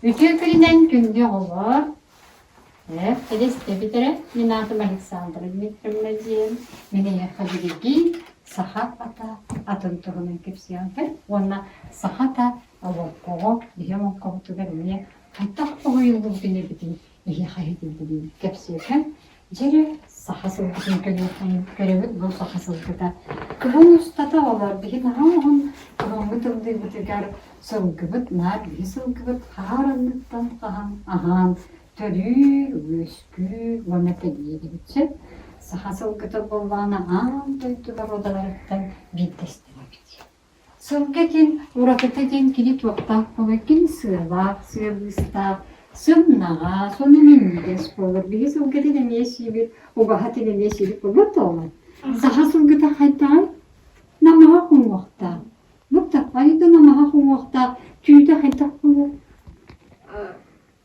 Үтүө күнүнэн күндү оҕолор! Ээ, истэбит эрэ, мин аатым Александра Дмитриевна диэн. Мин эйиэхэ билигин саха ата атын туһунан кэпсиэҕим уонна саха ата олоҥхоҕо биһи олоҥхобутугар эмиэ хайдах хоһуйуллубутун эбитин эһиэхэ иһитиннэриим кэпсиэххэ. Дьэ эрэ, саха сылгытын көрүөххэ көрөбүт бу саха сылгыта. Кыһын устата олор биһи наһаа уһун кыһыҥҥы тымныыбытыгар сылгыбыт наар биһи сылгыбыт хаар анныттан хаһан аһаан төрүүр, үөскүүр уонна тэнийэр эбит сөп. Саха сылгыта буоллаҕына аан дойду боруодаларыттан биирдэстэрэ эбит. Сылгы диэн уратыта диэн кини туохтаах буолар, кини сыалаах, сыалыыстаах, сымнаҕас, уонна минньигэс буолар. Биһи сылгытын эмиэ сиибит, убаһатын эмиэ сиибит буолбат дуо? Саха сылгыта хайдаҕый? Намыһах уҥуохтаах. Бу айда намыһах уҥуохтаах, түүтэ хайдах буолар?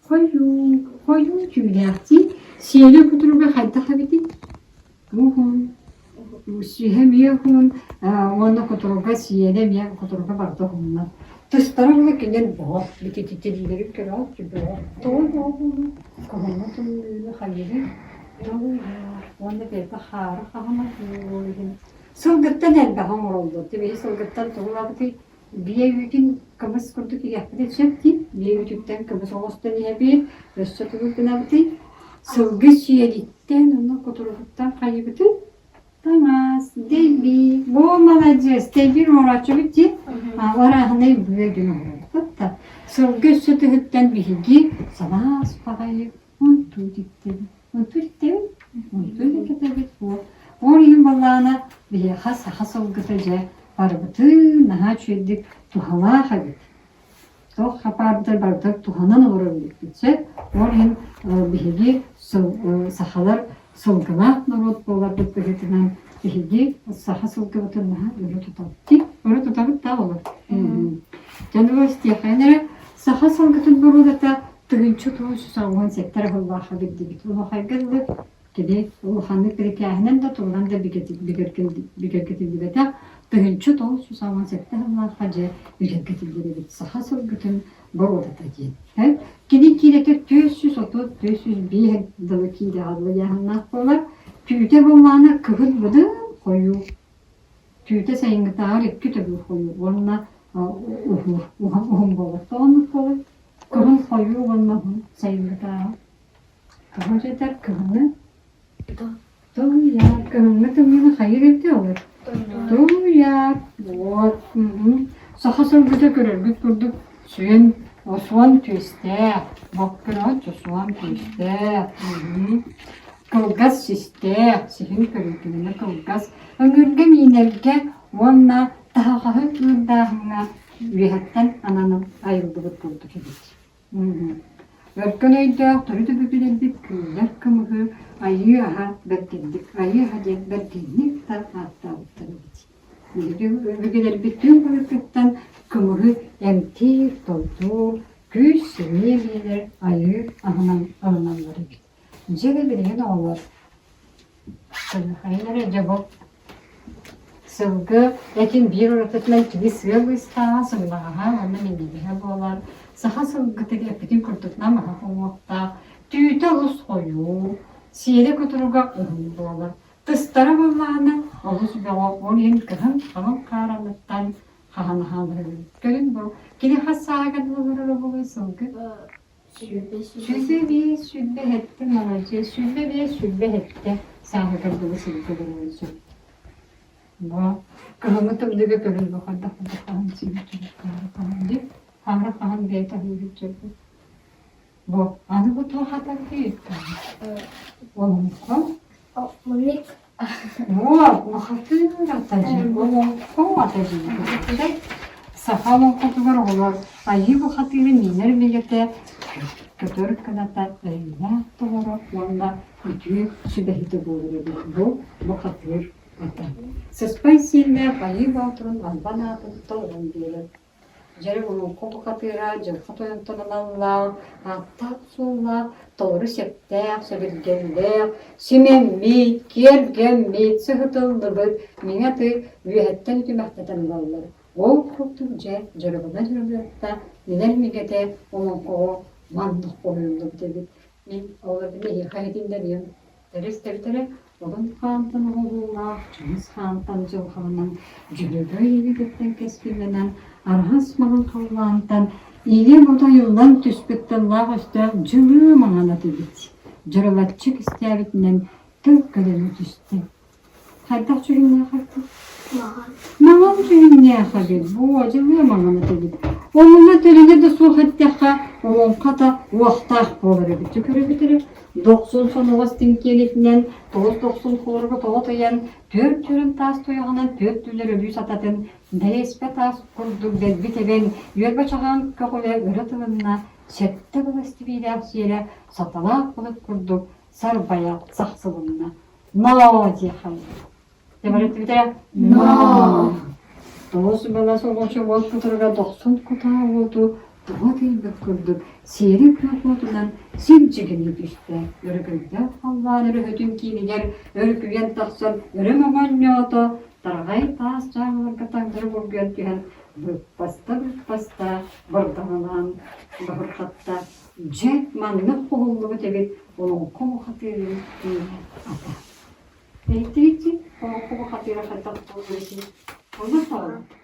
Хойуу, хойуу түүлээхтии, сиэлэ кутуруга хайдах эбитий? Уһун, сүүһэ эмиэ уһун, уонна кутуруга сиэлэ эмиэ кутуруга барыта уһуннар. Тыстара була кинилэр бөҕөх, битититилиилэрин көрөҕүт бөҕөх. Тоҕо бөҕөх буолуо? Куһаҥҥа тымныыны хайыһый? Тоҕуйар. Уонна бэйэтэ хаары хаһан ол иһин. Сылгыттан элбэҕи оҥороллор. Тибиһи сылгыттан тугу ылабытый? Биэ үүтүн кымыс курдук иһиэхпитин сөп дии. Биэ үүтүттэн кымыс оҥостон иһэбит, өссө тугу гынабытый? Сылгы сиэлиттэн уонна кутуругуттан хайыбытый? Таҥас, дэлби. Бу маладьыас, дэлби оҥорооччубут дии. Арааһынай быа гын оҥоробут да. Сылгы өссө тыһыттан биһиги салаас баҕайы Онтуу диктэбит, онтуу диктэбит, онтуу да кэтэбит буо. Ол иһин буоллаҕына биһиэхэ саха сылгыта дьэ барыбытын наһаа үчүгэйдик туһалаах эбит. Туох хапаардар барыта туһанан олорор эбиппит сөп. Ол иһин биһиги сахалар сылгылаах норуот буоларбыт быһыытынан биһиги саха сылгыбытын наһаа өрө тутабыт. Өрө тутабыт да олор. Дьонугар истиэххэ эрэ саха сылгытын боруодата 1997 эрэ сыллаахха биллибит. Улахайга дылы кини улаханнык бирикээһинэн да тугунан да бигэргэтиллибэтэх 1997 сыллаахха дьэ бигэргэтиллэр эбит саха сылгытын боруодата диэн. Кини киирэтэ 430-405 дылы киилэҕэ дылы ыйааһыннаах буолар. Түүтэ буоллаҕына кыһыл быдан хойуу Түүтэ сайыҥҥытааҕар икки төгүл хойуу уонна уһуур, уһун буолар. Тоҕо оннук буолуой? Кыһын хойуу уонна уһун сайыҥҥытааҕар. Тоҕо дьэтэр кыһыны? Тулуйар. Кыһыҥҥы тымныыны хайыыр эбитэ олор? Тулуйар. Вот. Саха сылгыта көрөргүт курдук сүөн суон түөстээх. Боккураҕа суон түөстээх. Кылгас систээх, сиһин көрүүтүнэ кылгас, ыҥыырга миинэргэ уонна таһаҕаһы ыырдааһыҥҥа үөһэттэн ананан айыллыбыт курдук эбит. Өркөн өйдөөх төрүт өбүгэлэрбит кыыллар кымыһы айыы аһа бэргэнник, айыы аһа диэн бэргэнник да ааттаабыттар эбит. Биһиги өбүгэлэрбит түҥ былыргыттан кымыһы эмтиир, томтуур, күүс-сэниэ биэрэр айыы аһынан ылыналлар эбит. Дьэ билигин оҕолор хайын эрэ дьэ бу сылгы этин биир уратытынан кини сыа быыстааҕа, сымнаҕаһа уонна минньигэһэ буолар. Саха сылгытыгар эппитин курдук намыһах уҥуохтаах, түүтэ олус хойуу, сиэлэ кутуруга уһун буолар. Тыстара буоллаҕына олус бөҕө, ол иһин кыһын халыҥ хаараныттан хаһан аһаалыһыгын. Көрүн бу, кини хас сааһыгар олорор буолуой сылгы? 105, 107 маладьыас, 105, 107 сааһыгар дылы сылгы олоруон сөп. Бу кыһыҥҥы тымныыга көрөн бу хайдах курдук хаһан сиэбит хаара хаһан диэн хаара хаһан бэйэтэ аһыыр дьэрбит. Бу аны бу туох атаргый олоҥхо Мунник Уо, бухатыыр ата дьиҥ, олоҥхо ата дьиҥ. Саха олоҥхотугар оҕолор айыы бухатыыры миинэр билэтэ, көтөр кыната өйдөөх толоро уонна үтүө сүбэһитэ буолар эбит. Бу бухатыыр ата. Сыспай сиэллээх айыы боотурун албан аатын толорон биэрэр. Дьэ, олоҥхо бухатыыра дьылҕа тойонтон аналлаах, ааттаах-суоллаах, толору сэптээх, сэбиргэллээх, симэммит, киэргэммит, сыһытыллыбыт миҥэ аты үөһэттэн үтүмэхтэтэн ылаллар. Ол курдук дьэ дьарыгына дьарыгырта минэр мигэтэ олоҥхоҕо маннык хоһуйуллубут эбит. Мин ол эһиэхэ иһитиннэриэм. Тэрис-тэбитэрэ Одун хаантан оҕолуулаах, Чыҥыс хаантан дьылҕаланан, Дьөһөгөй илиититтэн кэскиллэнэн, Арҕас маҥан халлаантан Ийэ бута айыллан түспүт тыллаах өстөөх дьылыы маҥан ат эбит. Дьырылаччы кистээбитинэн тыл көлөнө түстэ. Хайдах дьүһүннээх эбит? Маҥан. Маҥан дьүһүннээх эбит. Буо, дьылыа маҥан ат эбит. Онуна төлөнө да суох эттэххэ, олоҥхото уохтаах буолар эбит. Дьэ көрөбүт эрэ, дохсун соноҕос тиҥкиэлитинэн, тоҕус дохсун холоруга тоҕо тойон, түөрт сүрүн таас туйаҕынан түөрт түлэр өлүү сататын, дэйэспэ таас курдук дэлби тэбэн, үөрбэ чаҕаан көҕүлэ өрө тылынна, сэттэ былас тибиилээх сиэрэ саталаах былыт курдук сарбайа сахсылынна. Ноо диэххэ Тэбэрэтибитэ Ноо. Тоҕус балас оҕочо уол кутуруга дохсун кутаа уоту тоҕо тыйбыт курдук сиэри күөх уотунан сирдьигинии түстэ. Өрөгөйдөөх халлаан өрөһөтүн киинигэр өрүкүйэн тахсан өрө моҥонньоото, тараҕай таас дьааҥыларга таҥнары бургуйан түһэн быыппаста-быыппаста бырдаҥалаан баһырҕатта. Дьэ, маннык хоһуллубут эбит олоҥхо бухатыырын ииһэ ата. Иһиттигит олоҥхо бухатыыра хайдах буолуой? Онно саҕаланар.